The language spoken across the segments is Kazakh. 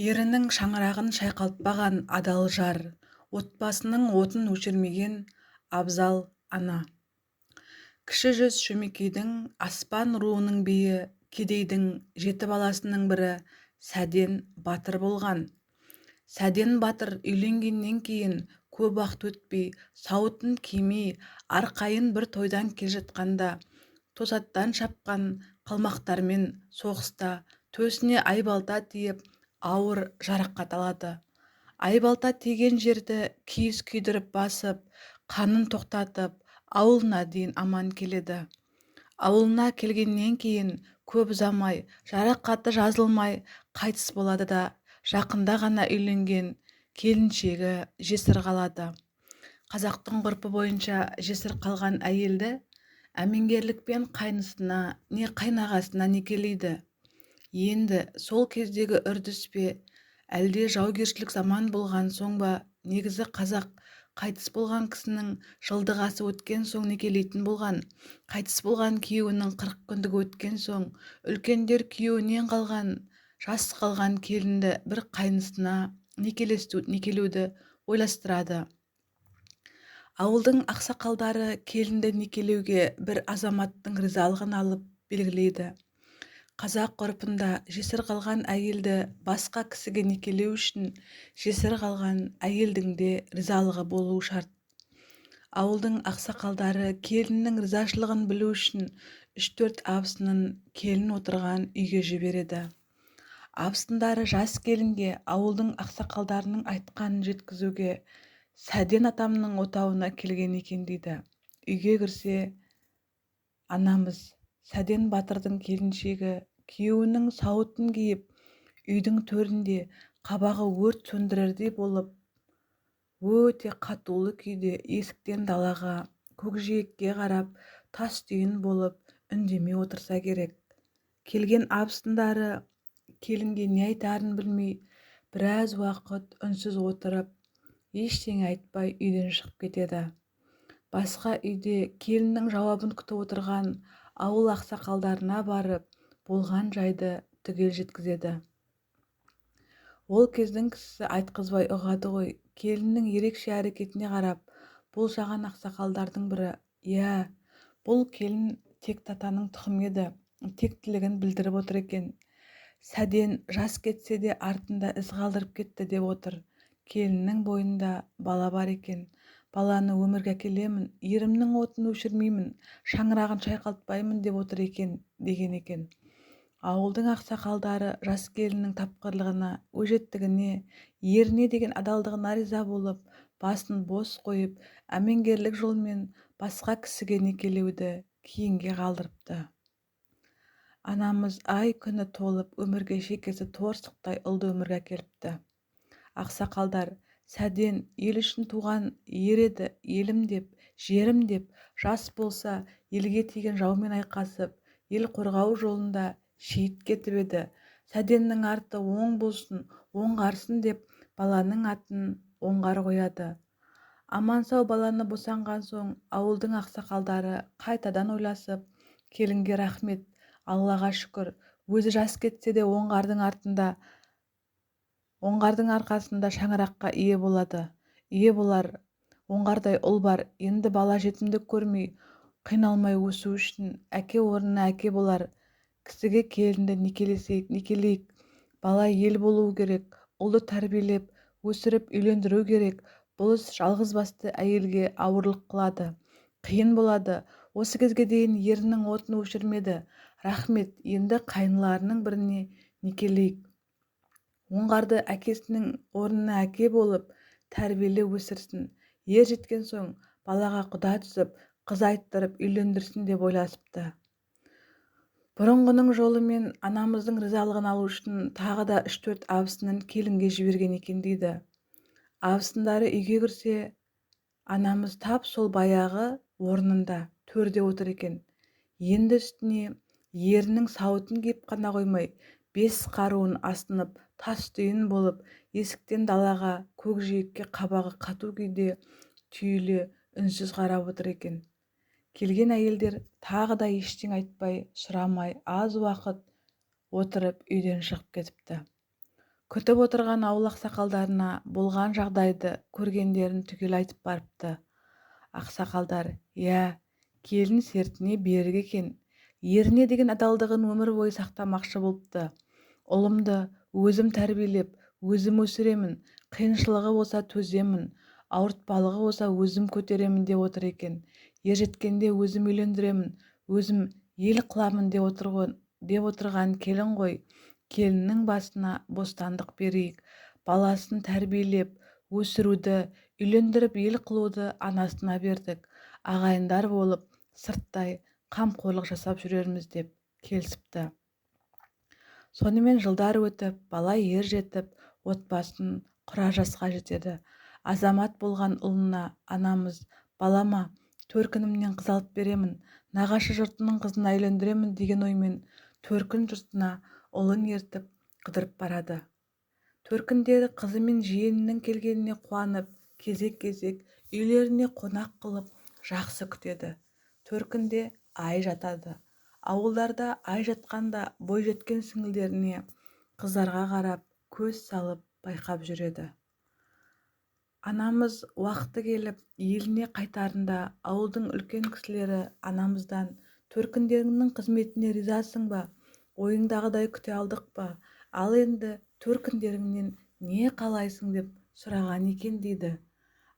Ерінің шаңырағын шайқалтпаған адал жар, отбасының отын өшірмеген абзал ана. Кіші жүз Шөмекейдің Аспан руының биі, кедейдің жеті баласының бірі Сәден батыр болған. Сәден батыр үйленгеннен кейін көп уақыт өтпей, сауытын кимей, арқайын бір тойдан келе жатқанда тосаттан шапқан қалмақтармен соғыста төсіне айбалта тиіп, ауыр жарақат алады. Айбалта тиген жерді киіз күйдіріп басып, қанын тоқтатып, ауылына дейін аман келеді. Ауылына келгеннен кейін көп ұзамай, жарақаты жазылмай қайтыс болады да, жақында ғана үйленген келіншегі жесір қалады. Қазақтың ғұрпы бойынша жесір қалған әйелді әмеңгерлікпен қайнысына не қайнағасына некелейді. Енді сол кездегі үрдіс пе, әлде жаугершілік заман болған соң ба, негізі қазақ қайтыс болған кісінің жылдық асы өткен соң некелейтін болған. Қайтыс болған күйеуінің 40 күндігі өткен соң үлкендер күйеуінен қалған жас қалған келінді бір қайнысына некелеуді ойластырады. Ауылдың ақсақалдары келінді некелеуге бір азаматтың ризалығын алып белгілейді. Қазақ ғұрпында жесір қалған әйелді басқа кісіге некелеу үшін жесір қалған әйелдің де ризалығы болуы шарт. Ауылдың ақсақалдары келіннің ризашылығын білу үшін 3-4 абысынын келін отырған үйге жібереді. Абысындары жас келінге ауылдың ақсақалдарының айтқанын жеткізуге Сәден атамның отауына келген екен дейді. Үйге кірсе, анамыз Сәден батырдың келіншегі күйеуінің сауытын киіп, үйдің төрінде қабағы өрт сөндірердей болып, өте қатулы күйде есіктен далаға, көкжиекке қарап, тас түйін болып үндемей отырса керек. Келген абысындары келінге не айтарын білмей, біраз уақыт үнсіз отырып, ештеңе айтпай үйден шығып кетеді. Басқа үйде келіннің жауабын күтіп отырған ауыл ақсақалдарына барып, болған жайды түгел жеткізеді. Ол кездің кісісі айтқызбай ұғады ғой. Келіннің ерекше әрекетіне қарап, бұл жаған ақсақалдардың бірі, «Иә, бұл келін текті атаның тұқымы еді, тектілігін білдіріп отыр екен. Сәден жас кетсе де артында із қалдырып кетті деп отыр. Келіннің бойында бала бар екен. Баланы өмірге әкелемін, ерімнің отын өшірмеймін, шаңырағын шайқалтпаймын деп отыр екен» деген екен. Ауылдың ақсақалдары жас келіннің тапқырлығына, өжеттігіне, еріне деген адалдығына риза болып, басын бос қойып, әмеңгерлік жолмен басқа кісіге некелеуді кейінге қалдырыпты. Анамыз ай күні толып, өмірге шекесі торсықтай ұлды өмірге әкеліпті. Ақсақалдар Сәден ел үшін туған ер еді, елім деп, жерім деп, жас болса елге тиген жаумен айқасып, ел қорғау жолында шейіт кетіп еді. Сәденнің арты оң болсын, оңғарсын деп баланың атын Оңғар қояды. Аман-сау баланы босанған соң ауылдың ақсақалдары қайтадан ойласып, келінге рахмет, Аллаға шүкір, өзі жас кетсе де Оңғардың артында Оңғардың арқасында шаңыраққа ие болады. Ие болар Оңғардай ұл бар, енді бала жетімдік көрмей, қиналмай өсу үшін әке орнына әке болар кісіге келінді некелесейік, некелейік. Бала ел болуы керек, ұлды тәрбиелеп, өсіріп үйлендіру керек. Бұл іс жалғыз басты әйелге ауырлық қылады, қиын болады. Осы кезге дейін ерінің отын өшірмеді. Рахмет, енді қайныларының біріне некелейік. Оңғарды әкесінің орнына әке болып, тәрбиелеп өсірсін. Ер жеткен соң балаға құда түсіп, қыз айттырып үйлендірсін деп ойласыпты. Бұрынғының жолымен анамыздың ризалығын алу үшін тағы да 3-4 абысынын келінге жіберген екен дейді. Абысындары үйге кірсе, анамыз тап сол баяғы орнында төрде отыр екен. Енді үстіне ерінің сауытын киіп қана қоймай, 5 қаруын асынып, тас түйін болып, есіктен далаға, көкжиекке қабағы қату күйде түйіле үнсіз қарап отыр екен. Келген әйелдер тағы да ештеңе айтпай, сұрамай, аз уақыт отырып үйден шығып кетіпті. Күтіп отырған ауыл ақсақалдарына болған жағдайды, көргендерін түгел айтып барыпты. Ақсақалдар: "Иә, келін сертіне берік екен, еріне деген адалдығын өмір бойы сақтамақшы болыпты. Ұлымды өзім тәрбиелеп, өзім өсіремін, қиыншылығы болса төземін, ауыртпалығы болса өзім көтеремін деп отыр екен. Ержеткенде өзім үйлендіремін, өзім ел қыламын деп отыр ғой, деп отырған келін ғой. Келіннің басына бостандық берейік. Баласын тәрбиелеп, өсіруді, үйлендіріп ел қылуды анасына бердік. Ағайындар болып сырттай қамқорлық жасап жүрерміз" деп келісіпті. Сонымен жылдар өтіп, бала ер жетіп, отбасын құрар жасқа жетеді. Азамат болған ұлына анамыз: "Балама төркінімнен қыз алып беремін, нағашы жұртының қызына үйлендіремін" деген оймен төркін жұртына ұлын ертіп қыдырып барады. Төркіндері қызы мен жиенінің келгеніне қуанып, кезек-кезек үйлеріне қонақ қылып, жақсы күтеді. Төркінде ай жатады. Ауылдарда ай жатқанда бойжеткен сіңілдеріне, қыздарға қарап, көз салып байқап жүреді. Анамыз уақыты келіп, еліне қайтарында ауылдың үлкен кісілері анамыздан: "Төркіндеріңнің қызметіне ризасың ба? Ойыңдағыдай күте алдық па? Ал енді төркіндеріңнен не қалайсың?" деп сұраған екен дейді.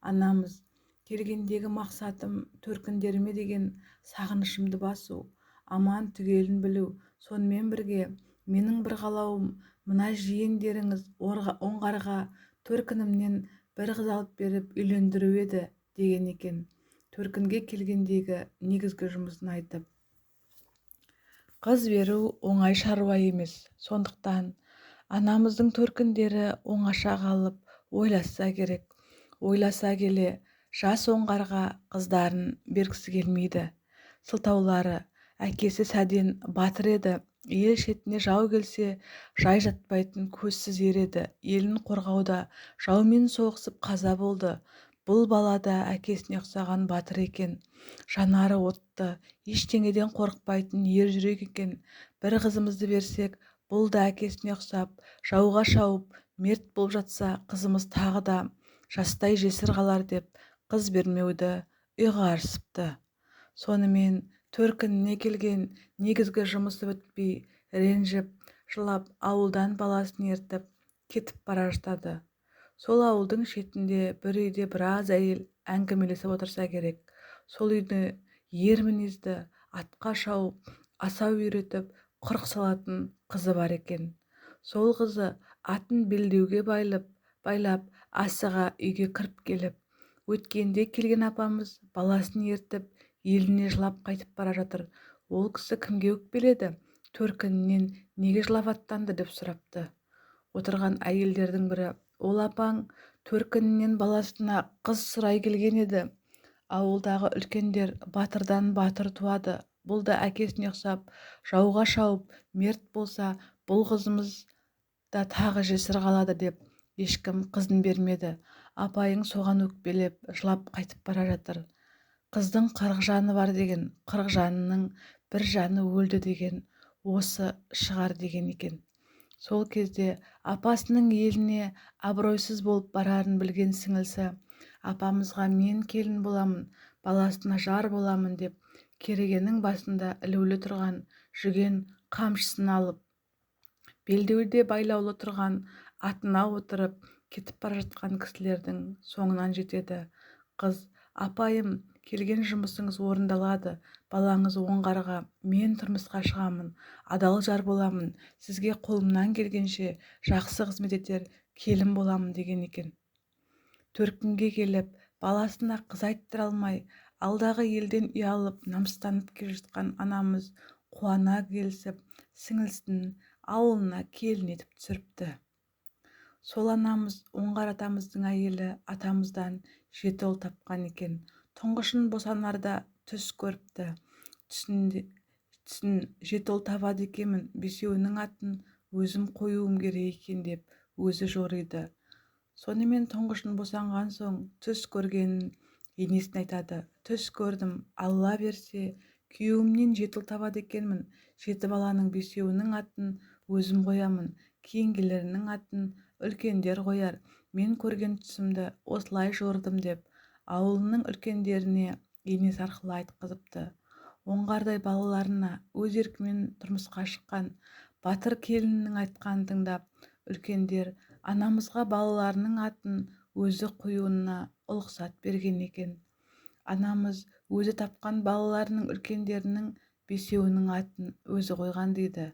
Анамыз: "Келгендегі мақсатым төркіндеріме деген сағынышымды басу, аман түгелін білу. Сонымен бірге менің бір қалауым, мына жиендеріңіз Оңғарға төркінімнен бір қыз алып беріп үйлендіру еді" деген екен, төркінге келгендегі негізгі жұмысын айтып. Қыз беру оңай шаруа емес. Сондықтан анамыздың төркіндері оңаша қалып ойласса керек. Ойласа келе, жас Оңғарға қыздарын бергісі келмейді. Сылтаулары: әкесі Сәден батыр еді, ел шетіне жау келсе жай жатпайтын көзсіз ер еді, елін қорғауда жаумен соғысып қаза болды. Бұл бала да әкесіне ұқсаған батыр екен, жанары отты, ештеңеден қорықпайтын ер жүрек екен. Бір қызымызды берсек, бұл да әкесіне ұқсап жауға шауып мерт болып жатса, қызымыз тағы да жастай жесір қалар деп қыз бермеуді ұйғарысыпты. Сонымен төркініне келген негізгі жұмысы бітпей, ренжіп, жылап, ауылдан баласын ертіп кетіп бара жатады. Сол ауылдың шетінде бір үйде біраз әйел әңгімелесіп отырса керек. Сол үйде ер мінезді, атқа шауып, асау үйретіп, құрық салатын қызы бар екен. Сол қызы атын белдеуге байлап, асыға үйге кіріп келіп: "Өткенде келген апамыз баласын ертіп, еліне жылап қайтып бара жатыр. Ол кісі кімге өкпеледі? Төркінінен неге жылап аттанды?" деп сұрапты. Отырған әйелдердің бірі: "Ол апаң төркінінен баласына қыз сұрай келген еді. Ауылдағы үлкендер батырдан батыр туады. Бұл да әкесіне ұқсап жауға шауып мерт болса, бұл қызымыз да тағы жесір қалады деп ешкім қызын бермеді. Апайың соған өкпелеп, жылап қайтып бара жатыр. Қыздың 40 жаны бар деген, 40 жанының бір жаны өлді деген осы шығар" деген екен. Сол кезде апасының еліне абыройсыз болып барарын білген сіңілісі: "Апамызға мен келін боламын, баласына жар боламын" деп, керегенің басында ілулі тұрған жүген қамшысын алып, белдеуде байлаулы тұрған атына отырып, кетіп бара жатқан кісілердің соңынан жетеді. Қыз: "Апайым, келген жұмысыңыз орындалады. Балаңыз Оңғарға мен тұрмысқа шығамын, адал жар боламын, сізге қолымнан келгенше жақсы қызмет етер келін боламын" деген екен. Төркінге келіп, баласына қыз айттыра алмай, алдағы елден ұялып, намыстанып келе жатқан анамыз қуана келісіп, сіңілісін ауылына келін етіп түсіріпті. Сол анамыз Оңғар атамыздың әйелі атамыздан 7 ұл тапқан екен. Тұңғышын босанарда түс көріпті. Түсін 7 ұл табады екенмін, 5-еуінің атын өзім қоюым керек екен деп өзі жориды. Сонымен тұңғышын босанған соң түс көргенін енесіне айтады. Түс көрдім, Алла берсе, күйеуімнен 7 ұл табады екенмін, 7 баланың 5-еуінің атын өзім қоямын, Кейінгілерінің атын үлкендер қояр, мен көрген түсімді осылай жорыдым деп ауылының үлкендеріне енесі арқылы айтқызыпты. Оңғардай балаларына өз еркімен тұрмысқа шыққан батыр келіннің айтқанын тыңдап, үлкендер анамызға балаларының атын өзі қоюына ұлықсат берген екен. Анамыз өзі тапқан балаларының үлкендерінің бесеуінің атын өзі қойған дейді.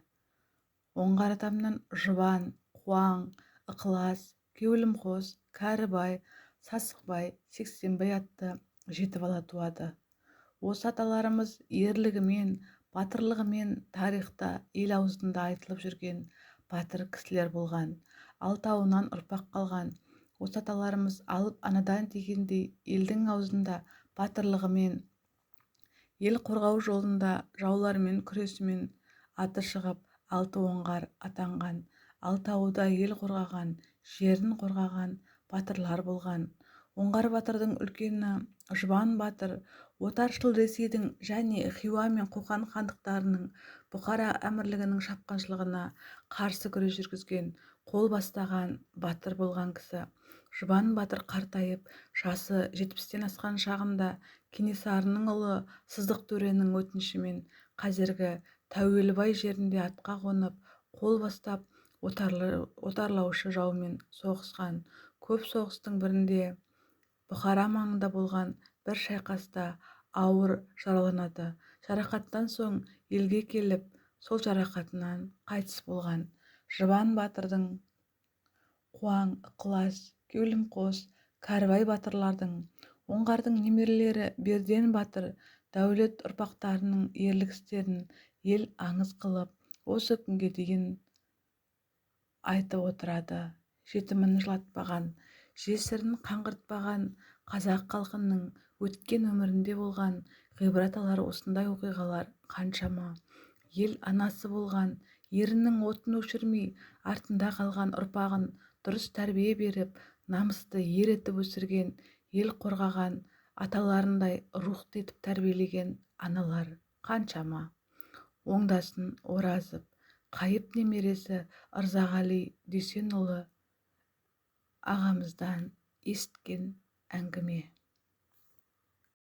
Оңғар атамнан Жұбан, Қуаң, Ықылас, Кеулімқос, Кәрібай, Сасықбай, Сексенбай атты 7 бала туады. Осы аталарымыз ерлігімен, батырлығымен тарихта ел аузында айтылып жүрген батыр кісілер болған. Алтауынан ұрпақ қалған. Осы аталарымыз алып анадан дегендей елдің аузында батырлығымен, ел қорғау жолында жаулармен күресімен аты шығып, 6 оңғар атанған. Алтауы да ел қорғаған, жерін қорғаған батырлар болған. Оңғар батырдың үлкені Жұбан батыр отаршыл Ресейдің және Хиуа мен Қоқан хандықтарының Бұқара әмірлігінің шапқыншылығына қарсы күрес жүргізген, қол бастаған батыр болған кісі. Жұбан батыр қартайып, жасы 70-тен асқан шағында Кенесарының ұлы Сыздық төренің өтінішімен қазіргі Тәуелбай жерінде атқа қонып, қол бастап отарлаушы жаумен соғысқан. Көп соғыстың бірінде Бұхара маңында болған бір шайқаста ауыр жараланады. Жарақаттан соң елге келіп, сол жарақатынан қайтыс болған. Жұбан батырдың Қуаң, Ықылас, Кеулімқос, Кәрібай батырлардың, Оңғардың немерелері Берден батыр, Дәулет ұрпақтарының ерлік істерін ел аңыз қылып, осы күнге дейін айтып отырады. Жетімін жылатпаған, жесірін қаңғыртпаған қазақ халқының өткен өмірінде болған ғибрат алар осындай оқиғалар қаншама. Ел анасы болған, ерінің отын өшірмей, артында қалған ұрпағын дұрыс тәрбие беріп, намысты ер етіп өсірген, ел қорғаған, аталарындай рухты етіп тәрбиелеген аналар қаншама. Оңдасын Оразов, Қайып немересі Ырзағали Дүйсенұлы ағамыздан есіткен әңгіме.